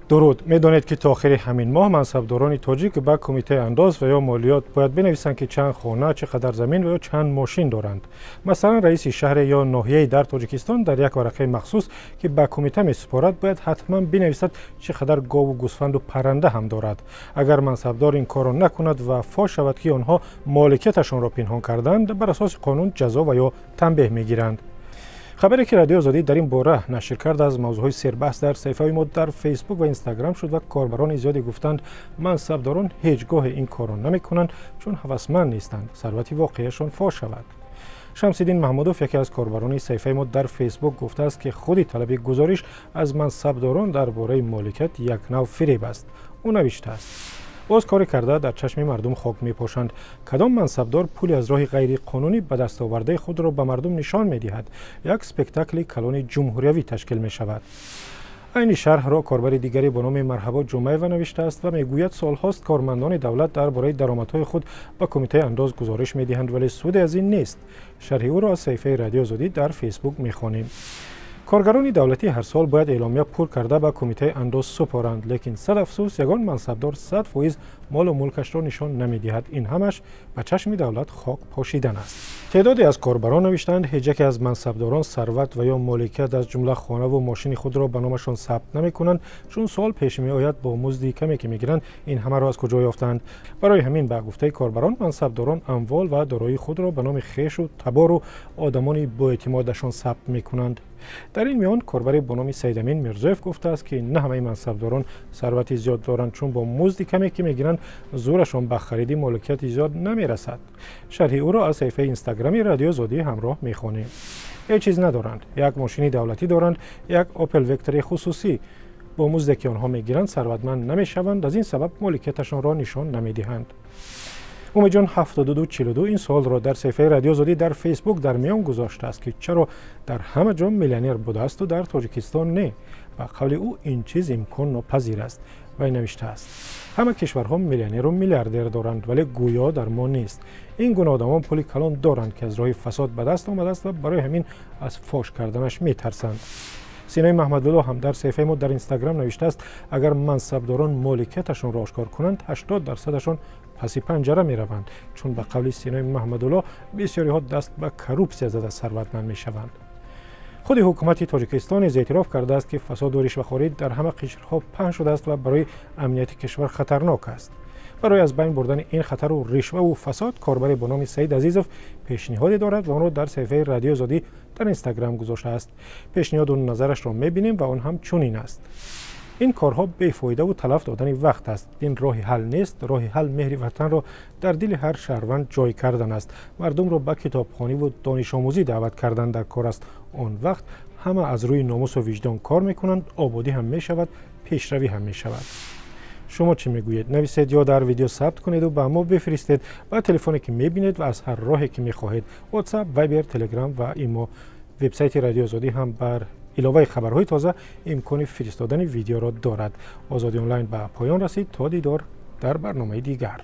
Дуруд. Медонед, ки то охири ҳамин моҳ мансабдорони тоҷик ба Кумитаи андоз ва ё молиёт бояд бинависанд, ки чанд хона, чӣ қадар замин ва ё чанд мошин доранд. Масалан, раиси шаҳре ё ноҳияе дар Тоҷикистон дар як варақаи махсус, ки ба кумита месупорад, бояд ҳатман бинависад, чӣ қадар гову гӯсфанду парранда ҳам дорад. Агар мансабдор ин корро накунад ва фош шавад, ки онҳо моликияташонро пинҳон карданд, бар асоси қонун ҷазо ва ё танбеҳ мегиранд. Хабаре, ки Радиои Озодӣ дар ин бора нашр кард, аз мавзӯъҳои сербаҳс дар саҳифаҳои мо дар Фейсбук ва Инстаграм шуд ва корбарони зиёде гуфтанд, мансабдорон ҳеҷ гоҳе ин корро намекунанд, чун ҳавасманд нестанд сарвати воқеияшон фош шавад. Шамсиддин Маҳмудов, яке аз корбарони саҳифаи мо дар Фейсбук, гуфтааст, ки худи талаби гузориш аз мансабдорон дар бораи моликият як нав фиреб аст. Ӯ навиштааст: «Боз коре карда дар чашми мардум хок мепошанд. Кадом мансабдор пули аз роҳи ғайриқонунӣ ба даст овардаи худро ба мардум нишон медиҳад? Як спектакли калони ҷумҳуриявӣ ташкил мешавад». Айни шарҳро корбари дигаре бо номи Марҳабо Ҷумаева навиштааст ва мегӯяд, солҳост кормандони давлат дар бораи даромадҳои худ ба Кумитаи андоз гузориш медиҳанд, вале суде аз ин нест. Шарҳи ӯро аз саҳифаи Радиои Озодӣ дар Фейсбук мехонем. Коргарони давлатӣ ҳар сол бояд эъломия пур карда ба Кумитаи андоз супоранд, лекин сад афсӯс, ягон мансабдор 100% молу мулкашро нишон намедиҳад. Ин ҳамаш ба чашми давлат хок пошидан аст. Теъдоде аз корбарон навиштаанд, ҳеҷ яке аз мансабдорон сарват ва ё моликият, аз ҷумла хонаву мошини худро ба номашон сабт намекунанд, чун суол пеш меояд, бо музди каме, ки мегиранд, ин ҳамаро аз куҷо ёфтаанд? Барои ҳамин, ба гуфтаи корбарон, мансабдорон амвол ва дороии худро ба номи хешу табору одамони боэътимодашон сабт мекунанд. Дар ин миён корбаре бо номи Саидамин Мирзоев гуфтааст, ки на ҳамаи мансабдорон сарвати зиёд доранд, чун бо музди каме, ки мегиранд, зӯрашон ба хариди моликияти зиёд намерасад. Шарҳи ӯро аз саҳифаи Инстаграми Радиои Озодӣ ҳамроҳ мехонем. «Ҳеҷ чиз надоранд. Як мошини давлатӣ доранд, як Опел Вектори хусусӣ. Бо музде, ки онҳо мегиранд, сарватманд намешаванд, аз ин сабаб моликияташонро нишон намедиҳанд». Умедҷон 7242 ин суолро дар саҳифаи Радиои Озодӣ дар Фейсбук дар миён гузоштааст, ки чаро дар ҳама ҷо миллионер будаасту дар Тоҷикистон не? Ба қавли ӯ, ин чиз имкон нопазир аст. Вай навиштааст: «Ҳама кишварҳо миллионеру миллиардер доранд, вале гӯё дар мо нест. Ин гуна одамон пули калон доранд, ки аз роҳи фасод ба даст омадааст ва барои ҳамин аз фош карданаш метарсанд». Синои Маҳмадулло ҳам дар саҳифаи мо дар Инстаграм навиштааст, агар мансабдорон моликияташонро ошкор кунанд, 80 дарсадашон паси панҷара мераванд, чун ба қавли Синои Маҳмадулло, бисёриҳо даст ба коррупсия зада сарватманд мешаванд. Худи ҳукумати тоҷикистон низ эътироф кардааст, ки фасоду ришвахорӣ дар ҳама қишрҳо паҳн шудааст ва барои амнияти кишвар хатарнок аст. Барои аз байн бурдани ин хатару ришваву фасод корбаре бо номи Саид Азизов пешниҳоде дорад ва онро дар саҳифаи Радиои Озодӣ дар Инстаграм гузоштааст. Пешниҳоду назарашро мебинем ва он ҳам чунин аст: «Ин корҳо бефоидаву талаф додани вақт аст. Ин роҳи ҳал нест. Роҳи ҳал меҳри ватанро дар дили ҳар шаҳрванд ҷой кардан аст. Мардумро ба китобхониву донишомӯзӣ даъват кардан дар кор аст. Он вақт ҳама аз рӯи номусу виҷдон кор мекунанд, ободӣ ҳам мешавад, пешравӣ ҳам мешавад». Шумо чӣ мегӯед? Нависед ё дар видео сабт кунеду ба мо бифиристед ба телефоне, ки мебинед, ва аз ҳар роҳе, ки мехоҳед: WhatsApp, Viber, Telegram ва имо. Вебсайти Радиои Озодӣ ҳам бар иловаи хабарҳои тоза имкони фиристодани видеоро дорад. Озодӣ онлайн ба поён расид. То дидор дар барномаи дигар.